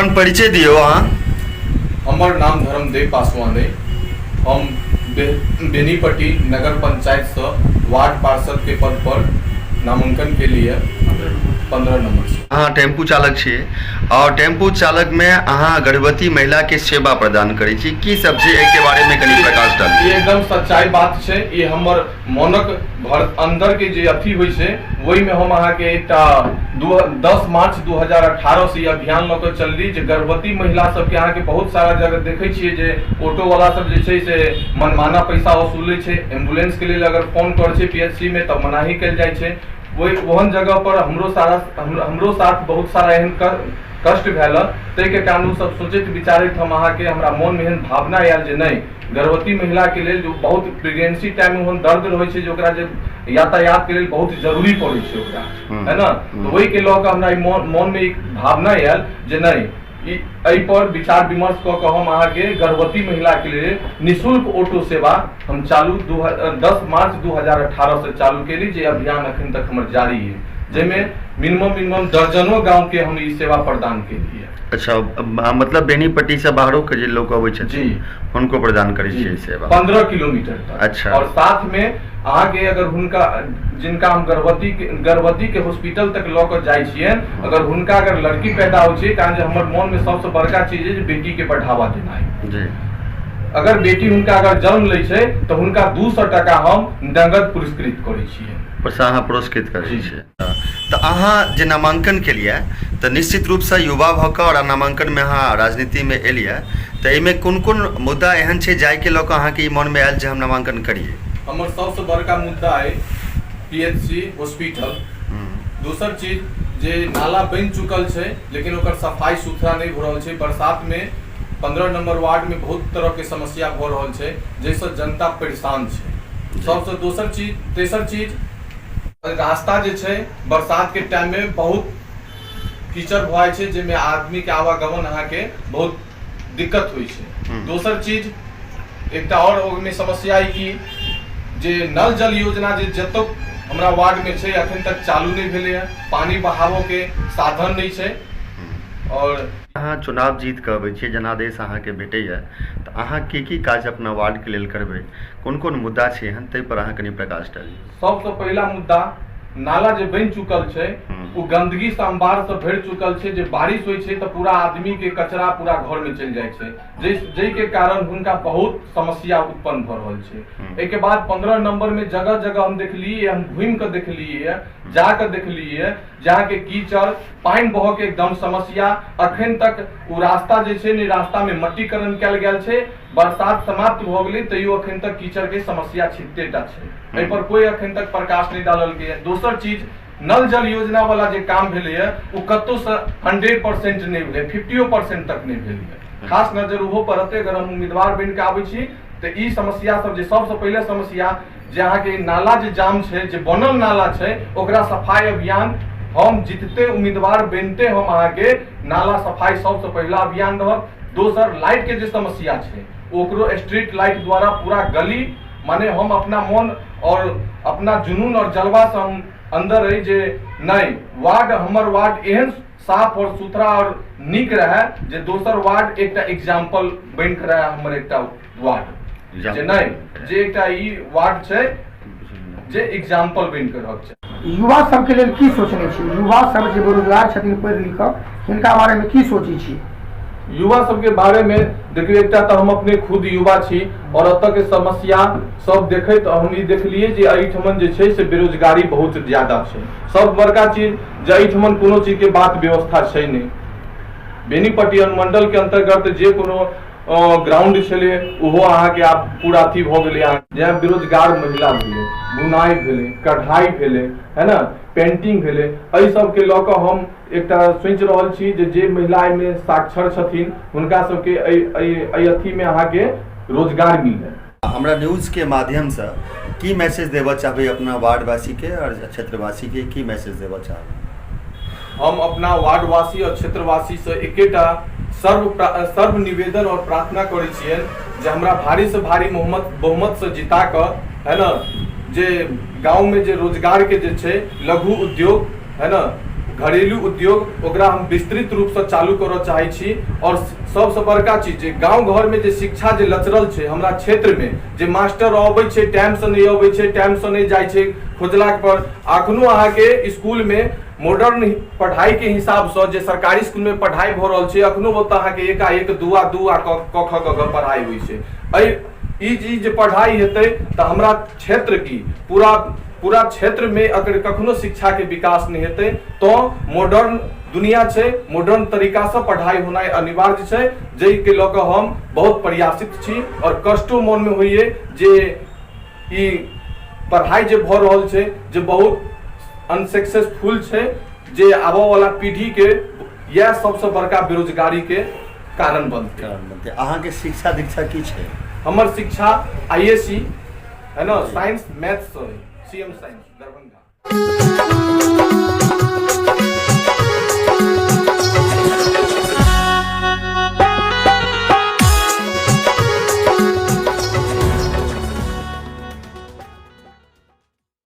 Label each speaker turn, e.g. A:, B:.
A: अपन परिचय दियौ अहाँ।
B: हमर नाम धर्मदेव पासवान अइ। हम बेनीपट्टी नगर पंचायतसँ वार्ड पार्षदके पद पर नामांकन केलियै 15 नंबरसँ।
A: अहाँ टेम्पू चालक छियै आओर टेम्पू चालकमे अहाँ गर्भवती महिलाके सेवा प्रदान करै छी, की सब छै एहिके बारेमे कनि प्रकाश डालू।
B: ई एकदम सच्चाई बात छै। ई हमर मोनक भर अन्दरके जे अथी होइ छै ओहिमे हम अहाँके एकटा 10 मार्च 2018 से ई अभियान लऽ कऽ चलली जे गर्भवती महिला सबके अहाँके बहुत सारा जगह देखै छियै जे ऑटो वाला सब जे छै से मनमाना पैसा वसूलै छै। एम्बुलेंसके लेल अगर फोन करै छै PHC मे तऽ मनाही कयल जाइ छै। ओहि ओहन जगह पर हमरो साथ बहुत सारा एहन कष्ट भेल, ताहिके कारण ओ सब सोचैत विचारैत हम अहाँके हमरा मोनमे एहन भावना आयल जे नहि, गर्भवती महिलाके लेल जो बहुत प्रेगनेंसी टाइममे ओहन दर्द रहै छै जे ओकरा जे यातायातके लेल बहुत जरूरी पड़ै छै ओकरा, है ने? तऽ ओहिके लऽ कऽ हमरा ई मोनमे एक भावना आयल जे नहि, ई एहिपर विचार विमर्श कऽ कऽ हम अहाँके गर्भवती महिलाके लेल निःशुल्क ऑटो सेवा हम चालू 10 मार्च 2018 से चालू केली, जे अभियान अखन तक हमर जारी है, जाहिमे मिनिमम मिनिमम दर्जनों गाँवके हम ई सेवा प्रदान केलियै।
A: अच्छा, मतलब बेनीपट्टी से बाहरो के जे लोग अबै छथिन हुनको प्रदान करै छियै सेवा?
B: 15 किलोमीटर तक।
A: अच्छा।
B: और साथ में अहाँके अगर हुनका जिनका हम गर्भवती के हॉस्पिटल तक लऽ कऽ जाइ छियनि, अगर हुनका अगर लड़की पैदा होइ छै, कारण जे हमर मोन में सबसँ बड़का चीज है जे बेटी के बढ़ावा देनाइ। अगर बेटी हुनका अगर जन्म लै छै तऽ हुनका 200 टाका हम नगद पुरस्कृत करै छियै।
A: अहाँ पुरस्कृत करै छियै। तऽ अहाँ जे नामाङ्कन केलियै तऽ निश्चित रूपसँ युवा भऽ कऽ आओर नामाङ्कनमे अहाँ राजनीतिमे एलियै, तऽ एहिमे कोन कोन मुद्दा एहन छै जाहिके लऽ कऽ अहाँके ई मोनमे आयल जे हम नामाङ्कन करियै?
B: हमर सबसँ बड़का मुद्दा अइ PHC hospital. दोसर चीज जे नाला बनि चुकल छै लेकिन ओकर सफाइ सुथरा नहि भऽ रहल छै। बरसातमे 15 नंबर वार्डमे बहुत तरहके समस्या भऽ रहल छै जाहिसँ जनता परेशान छै। सबसँ दोसर चीज, तेसर चीज रास्ता जे छै बरसातके टाइममे बहुत कीचड़ भऽ जाइ छै जाहिमे आदमीके आवागमन अहाँके बहुत दिक्कत होइ छै। दोसर चीज एकटा आओर ओहिमे समस्या अइ कि जे नल जल योजना जे जतऽ हमरा वार्डमे छै अखन तक चालू नहि भेलैए, पानि बहाबऽके साधन नहि छै। आओर
A: अहाँ चुनाव जीत कऽ अबै छियै, जनादेश अहाँके भेटैए, तऽ अहाँ की की काज अपना वार्डके लेल करबै, कोन कोन मुद्दा छै एहन, ताहिपर अहाँ कनि प्रकाश डालियौ।
B: सबसँ पहिला मुद्दा, नाला जे बनि चुकल छै ओ गंदगी से अंबार से भरि चुकल छै, जे बारिश होइ छै तऽ पूरा आदमी के कचरा पूरा घर में चलि जाइ छै, जाहिके कारण हुनका बहुत समस्या उत्पन्न भऽ रहल छै। एहिके बाद 15 नंबर में जगह जगह हम देखलियै, हम घुमि कऽ देखलियै, जा कऽ देखलियै, जहाँके कीचड़ पानि बहऽ के एकदम समस्या। अखन तक ओ रास्ता जे छै ने, रास्ता में मट्टीकरण कयल गेल छै, बरसात समाप्त भऽ गेलै तैयो अखन तक कीचड़ के समस्या छिते टा छै, एहि पर कोई अखन तक प्रकाश नहि डालल गेल। दोसर चीज नल जल योजना वाला जे काम भेलैए ओ कतहुसँ 100% नहि भेलै, 50% तक नहि भेलैए। खास नजर ओहो पर रहतै। अगर हम उम्मीदवार बनि कऽ आबै छी तऽ ई समस्या सब जे सबसँ पहिले समस्या जे अहाँके नाला जे जाम छै, जे बनल नाला छै, ओकरा सफाइ अभियान हम जीतते उम्मीदवार बनते हम अहाँके नाला सफाइ सबसँ पहिला अभियान रहत। दोसर लाइट के जे समस्या छै ओकरो स्ट्रीट लाइट द्वारा पूरा गली, माने हम अपना मन और अपना जुनून और जलवा से हम अंदर रही जे नहीं वार्ड हमर वार्ड एहन साफ और सुथरा और नीक रहे जे दोसर वार्ड एकटा एग्जाम्पल बनि के रहे हमर एकटा वार्ड, जे नहीं जे एकटा ई वार्ड छै जे एग्जाम्पल बनि के रहक छै।
C: युवा सबके लेल की सोचने छी? युवा सब जे बेरोजगार छथिन पढ़ि लिख कऽ, हिनका बारेमे की सोचै छी?
B: युवा सबके बारेमे देखियौ, एकटा तऽ हम अपने खुद युवा छी और एतऽ के समस्या सब देखैत हम ई देखलियै जे एहिठमन जे छै से बेरोजगारी बहुत ज्यादा छै। सब बड़का चीज जे एहिठमन कोनो चीजके बात व्यवस्था छै नहि। बेनीपट्टी अनुमंडलके अन्तर्गत जे कोनो ग्राउंड छलै ओहो अहाँके आब पूरा अथी भऽ गेलै। अहाँ जेना बेरोजगार महिला भेलै, बुनाइ भेलै, कढ़ाइ भेलै, है ने, पेंटिंग भेलै, एहि सबके लऽ कऽ हम एकटा सोचि रहल छी जे जे महिला एहिमे साक्षर छथिन हुनका सबके एहि एहि एहि अथीमे अहाँके रोजगार मिलतै।
A: हमरा न्यूजके माध्यमसँ की मैसेज देबऽ चाहबै अपना वार्डवासीके आओर क्षेत्रवासीके, की मैसेज देबऽ चाहबै?
B: हम अपना वार्डवासी आओर क्षेत्रवासीसँ एकेटा सर्व निवेदन आओर प्रार्थना करै छियनि जे हमरा भारीसँ भारी बहुमतसँ जिता कऽ, है ने, जे गाँवमे जे रोजगारके जे छै लघु उद्योग, है ने, घरेलू उद्योग ओकरा हम विस्तृत रूपसँ चालू करऽ चाहै छी। आओर सबसँ बड़का चीज जे गाँव घरमे जे शिक्षा जे लचरल छै, हमरा क्षेत्रमे जे मास्टर अबै छै टाइमसँ नहि अबै छै, टाइमसँ नहि जाइ छै खोजलाक पर। अखनो अहाँके इसकुलमे मॉडर्न पढ़ाइके हिसाबसँ जे सरकारी इसकुलमे पढ़ाइ भऽ रहल छै, अखनो ओतऽ अहाँके एक आ एक, दू आ दू आ क ख ग घ पढ़ाइ होइ छै। एहि ई चीज जे पढ़ाइ हेतै तऽ हमरा क्षेत्र की पूरा पूरा क्षेत्रमे अगर कखनो शिक्षाके विकास नहि हेतै तऽ मॉडर्न दुनिया छै, मॉडर्न तरीकासँ पढ़ाइ होनाइ अनिवार्य छै, जाहिके लऽ कऽ हम बहुत प्रयासित छी। आओर कष्टो मोनमे होइए जे ई पढ़ाइ जे भऽ रहल छै जे बहुत अनसक्सेसफुल छै, जे आबऽवला पीढ़ीके इएह सबसँ बड़का बेरोजगारीके कारण बनतै। कारण बनतै।
A: अहाँके शिक्षा दीक्षा की छै?
B: हमर शिक्षा I S C है ना, साइंस मैथ्स से, सी एम साइंस, दरभंगा।